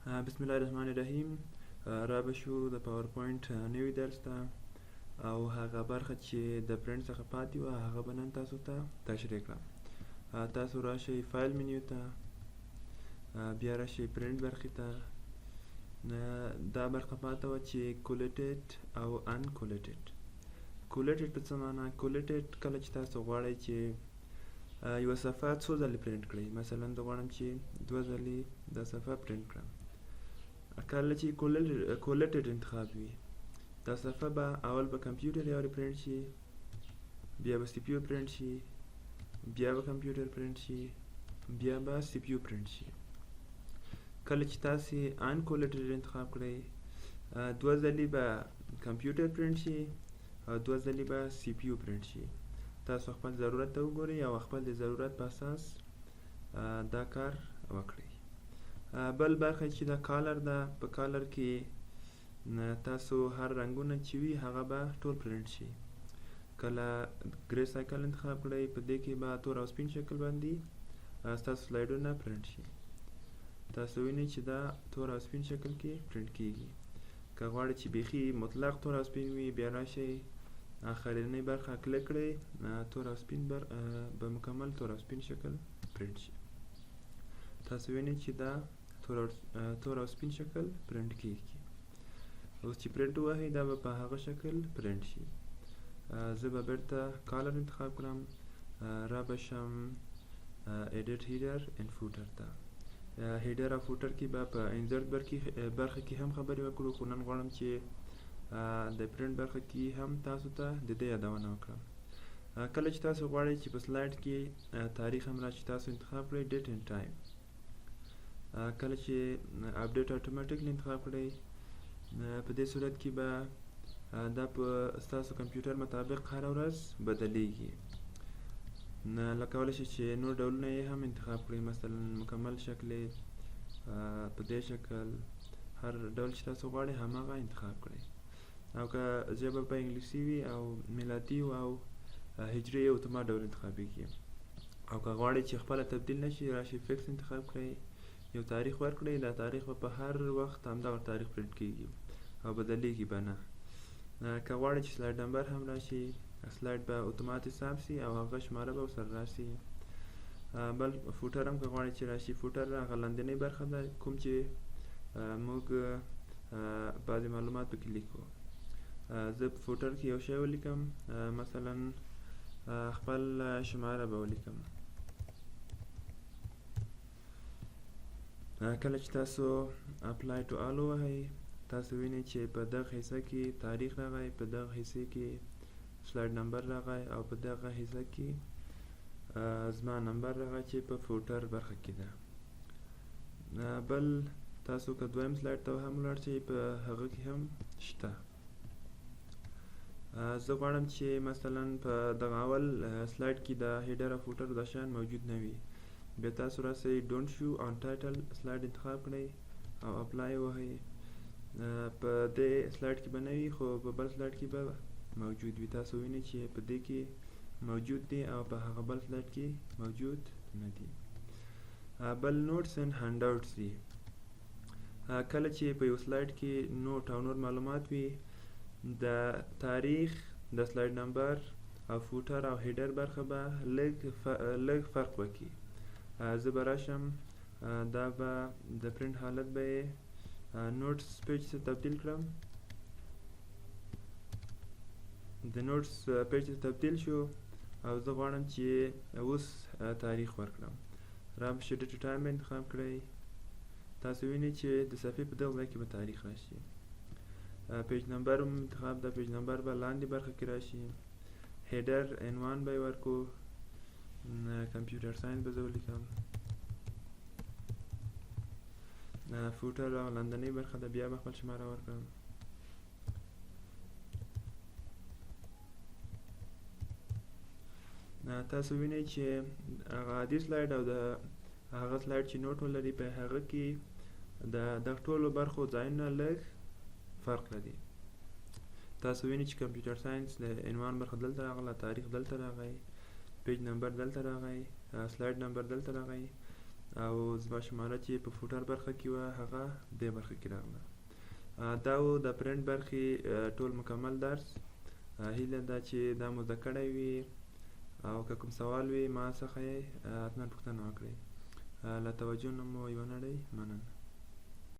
بسم الله الرحمن الرحیم. را به شو د پاورپوینټ نوي درس ته، او هغه برخه چې د پرنټ څخه پاتې وه هغه به نن تاسو ته تشریح کړم. تاسو راشئ file menu ته، بیا راشئ پرنټ برخې ته. دا برخه پاته وه چې collated او uncollated. Collated په څه معنا؟ Collated کله چې تاسو غواړئ چې یوه صفحه څو ځلې پرنټ کړئ. مثلا زه غواړم چې دوه ځلې دا صفحه پرنټ کړم. کله چې collated انتخاب وي، دا صفحه به اول به کمپیوټر یو پرنټ شي، بیا به CPU پرنټ شي، بیا به کمپیوټر پرنټ شي، بیا به CPU پرنټ شي. کله چې تاسې uncollated انتخاب کړئ، دوه ځلې به کمپیوټر پرنټ شي او دوه ځلې به CPU پرنټ شي. تاسو خپل ضرورت ته وګورئ او خپل د ضرورت په اساس دا کار وکړئ. بل برخه چې دا color ده، په color کې تاسو هر رنګونه چې وي هغه به ټول پرنټ شي. کله grayscale انتخاب کړئ، په دې کې به تور او سپین شکل باندې ستاسو سلایډونه پرنټ شي. تاسو وینئ چې دا تور او سپین شکل کې پرنټ کیږي. که غواړئ چې بیخي مطلق تور او سپین وي، بیا راشئ آخرینۍ برخه کلیک کړئ، تور او سپین به مکمل تور او سپین شکل پرنټ شي. تاسو وینئ چې دا تور او سپین شکل پرنټ کیږي. اوس چې پرنټ ووهئ دا به په هغه شکل پرنټ شي. زه به بیرته color انتخاب کړم، را به شم edit header and footer ته. Header او footer کې به په insert برخه کې هم خبرې وکړو، خو نن غواړم چې د پرنټ برخه کې هم تاسو ته د دې یادونه وکړم. کله چې تاسو غواړئ چې په سلایډ کې تاریخ هم راشي، تاسو انتخاب کړئ date and time. کله چې update automatically انتخاب کړئ، په دې صورت کې به دا په ستاسو کمپیوټر مطابق هره ورځ بدلیږي. لکه کولی شئ چې نور ډولونه یې هم انتخاب کړئ، مثلا مکمل شکل، په دې شکل، هر ډول چې تاسو غواړئ هماغه انتخاب کړئ. او که ژبه په انګلیسي وي او میلادي او هجري اتومات ډول انتخابیږي. او که غواړئ چې خپله تبدیل نه شي، راشئ fix انتخاب کړئ، یو تاریخ ورکړئ، دا تاریخ به په هر وخت همدغه تاریخ پرنټ کیږي او بدلیږي به نه. که غواړئ چې slide number هم راشي، سلایډ به اتومات حساب شي او هغه شماره به ورسره راشي. بل footer هم که غواړئ چې راشي، footer هغه لاندینۍ برخه ده کوم چې موږ بعضې معلومات پکې لیکو. زه په footer کې یو شی ولیکم، مثلا خپل شماره به ولیکم. کله چې تاسو apply to all ووهئ، تاسو وینئ چې په دغه حصه کې تاریخ راغی، په دغه حصې کې slide number راغی، او په دغه حصه کې زما نمبر راغی چې په footer برخه کې ده. بل تاسو که دویم سلایډ ته هم ولاړ شئ، په هغه کې هم شته. زه غواړم چې مثلا په دغه اول سلایډ کې د header او footer دا شیان موجود نه وي، بیا تاسو راسئ don't show on title slide انتخاب کړئ او apply ووهئ. په دې سلایډ کې به نه وي، خو په بل سلایډ کې به موجود وي. تاسو وینئ چې په دې کې موجود دي او په هغه بل سلایډ کې موجود نه دي. بل notes and handouts دي. کله چې په یو سلایډ کې note او نور معلومات وي، د تاریخ، د slide number او footer او header برخه به لږ فرق وکړي. زه به راشم، دا به د پرنټ حالت به یې notes page ته تبدیل کړم. د notes page ته تبدیل شو او زه غواړم چې اوس تاریخ ورکړم. رام شي date time به انتخاب کړئ. تاسو وینئ چې د صفحې په دغه ځای کې به تاریخ راشي. Page number هم انتخاب ده، page number به لاندې برخه کې راشي. Header عنوان به یې ورکو، computer science به زه ولیکم. Footer هغه لاندنۍ برخه ده، بیا به خپل شماره ورکړم. تاسو وینئ چې هغه عادي سلایډ او د هغه سلایډ چې note ولري، په هغه کې د دغه ټولو برخو ځایونه لږ فرق لري. تاسو وینئ چې computer science د عنوان برخه دلته راغله، تاریخ دلته راغی، page number دلته راغی، slide number دلته راغی. او زما شماره چې په footer برخه کې وه هغه دې برخه کې راغله. دا و د پرنټ برخې ټول مکمل درس. هیله ده چې دا مو زده کړی وي او که کوم سوال وي ما څخه یې حتما پوښتنه وکړئ. له توجه نه مو یوه نړۍ مننه.